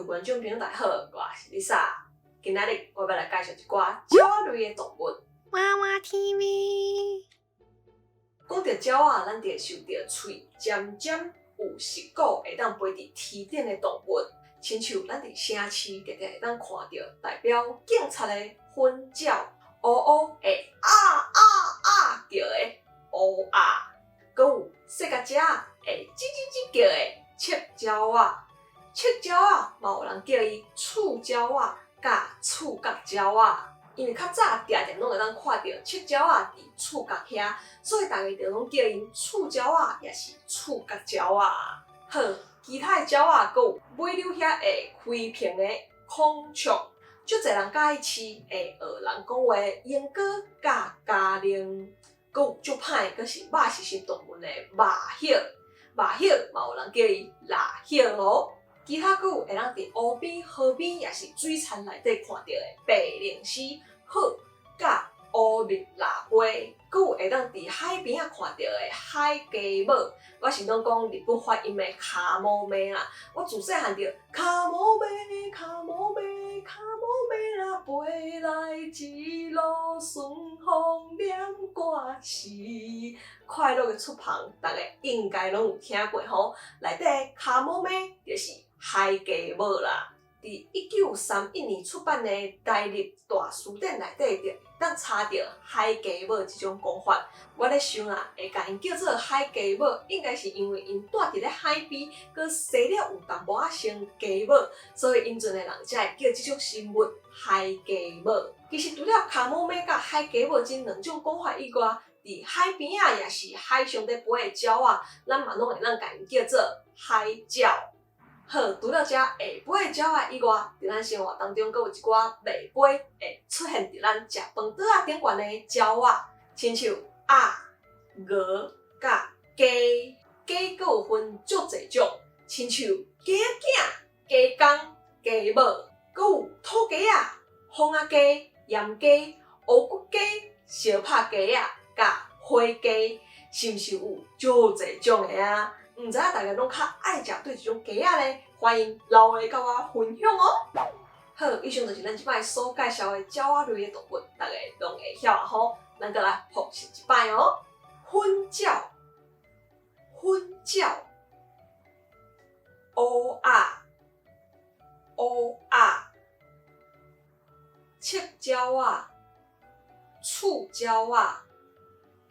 觀眾朋友大家好，我是 Lisa。今仔日我欲來介紹一寡鳥仔類的動物。娃娃 TV。講著鳥仔，咱就會想著喙尖尖、有舌骨，會當飛佇天頂的動物。親像咱佇城市定定會當看著代表警察的粉鳥，烏烏會啊啊啊叫的烏鴉，閣有細共隻會吱吱吱叫的赤鳥仔。赤鳥仔嘛有人叫伊觸鳥仔佮觸角鳥仔，因為較早定定攏會當看著赤鳥仔佇觸角遐，所以大家就攏叫𪜶觸鳥仔，抑是觸角鳥仔。好，其他的鳥仔閣有尾溜遐會開屏的孔雀，足濟人佮意飼，會學人講話的鸚鵡佮家羚，閣有足歹，閣是肉食性動物的麻鴞，麻鴞嘛有人叫伊蠟鴞哦。其他閣有會當佇湖邊、河邊，抑是水田內底看著的白鷺鷥、鶴佮烏面蜊飛，閣有會當佇海邊仔看著的海雞母。我是攏講日本發音的カモメ啦。我自細漢就カモメカモメカモメ啦，飛來一路順風念歌詞。快樂的出帆，逐家應該攏有聽過吼。內底カモメ就是海雞母啦。佇1931年出版的《台日大辭典》內底，就會當查著海雞母這種講法。我咧想啊，會共𪜶叫做海雞母，應該是因為𪜶住佇咧海邊，閣生了有淡薄仔像雞母，所以以陣的人才會叫這種生物海雞母。其實除了カモメ佮海雞母這兩種講法以外，佇海邊仔抑是海上咧飛的鳥仔，咱嘛攏會當共𪜶叫做海鳥。好，除了這會飛的鳥仔以外，佇咱生活當中，閣有一寡袂飛會出現佇咱食飯桌仔頂懸的鳥仔，親像鴨、鵝佮雞。雞閣有分足濟種，親像雞仔囝、雞公、雞母，閣有土雞仔、風仔雞、鹽雞、烏骨雞、燒拍雞仔佮火雞，是毋是有足濟種的啊？毋知影大家攏較愛食佗一種雞仔咧？歡迎留言佮我分享哦。好，以上就是咱這擺所介紹的鳥仔類的動物，大家攏會曉啊吼。咱閣來複習一擺哦。粉鳥、粉鳥、烏鴉、烏鴉、赤鳥仔、觸鳥仔、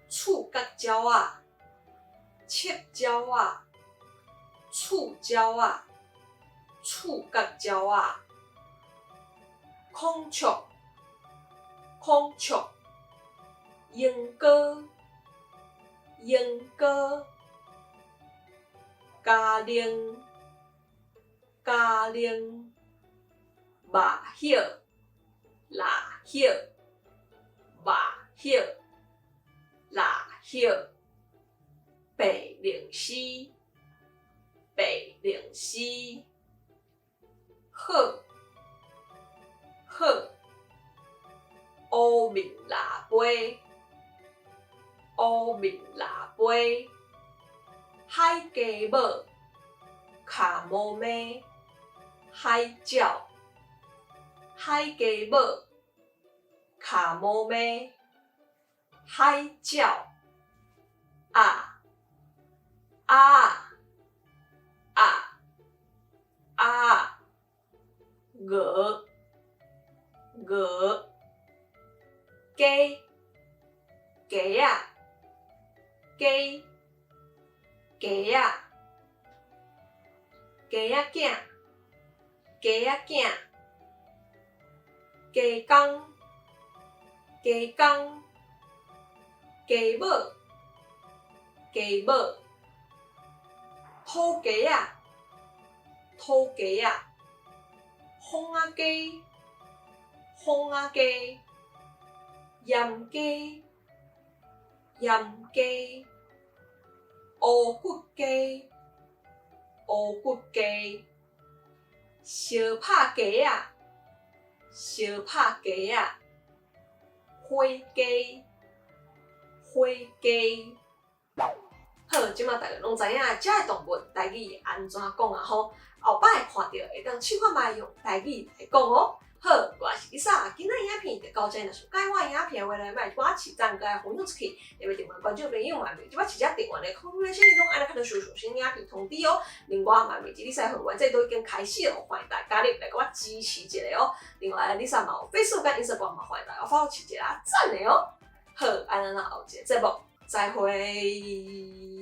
觸角鳥仔、赤鳥仔、觸鳥仔、觸角鳥仔、孔雀、孔雀、鸚鵡、鸚鵡、家羚、家羚、麻鴞、蠟鴞、麻鴞、蠟鴞、白鷺鷥、白鷺鷥、鶴、鶴、烏面蜊飛、烏面蜊飛、海雞母、カモメ、海鳥、海雞母、カモメ、海鳥、鴨、鴨、鴨、鴨、鵝、鵝、雞、雞仔、雞、雞仔、雞仔囝、雞仔囝、雞公、雞公、雞母、雞母、土雞仔、土雞仔、風仔雞、風仔雞、鹽雞、鹽雞、烏骨雞、烏骨雞、燒拍雞仔、燒拍雞仔、火雞、火雞。好，這馬大家攏知影遮的動物台語按怎講啊吼？後擺看著會當試看覓用台語來講哦。好，我是 Lisa，今仔影片就到這，若是喜歡我影片的話咧，莫忘記讚佮分享出去，特別訂閱觀眾朋友嘛，袂這擺直接訂閱的，空中的聲音攏按來看到上新影片通知哦。另外嘛，袂記 Lisa 會員制都已經開始了，歡迎大家加入來共我支持一下哦。另外，Lisa 嘛有 Facebook 佮 Instagram 嘛，歡迎大家 follow 一下讚的哦。好，按呢咱後一個節目再會。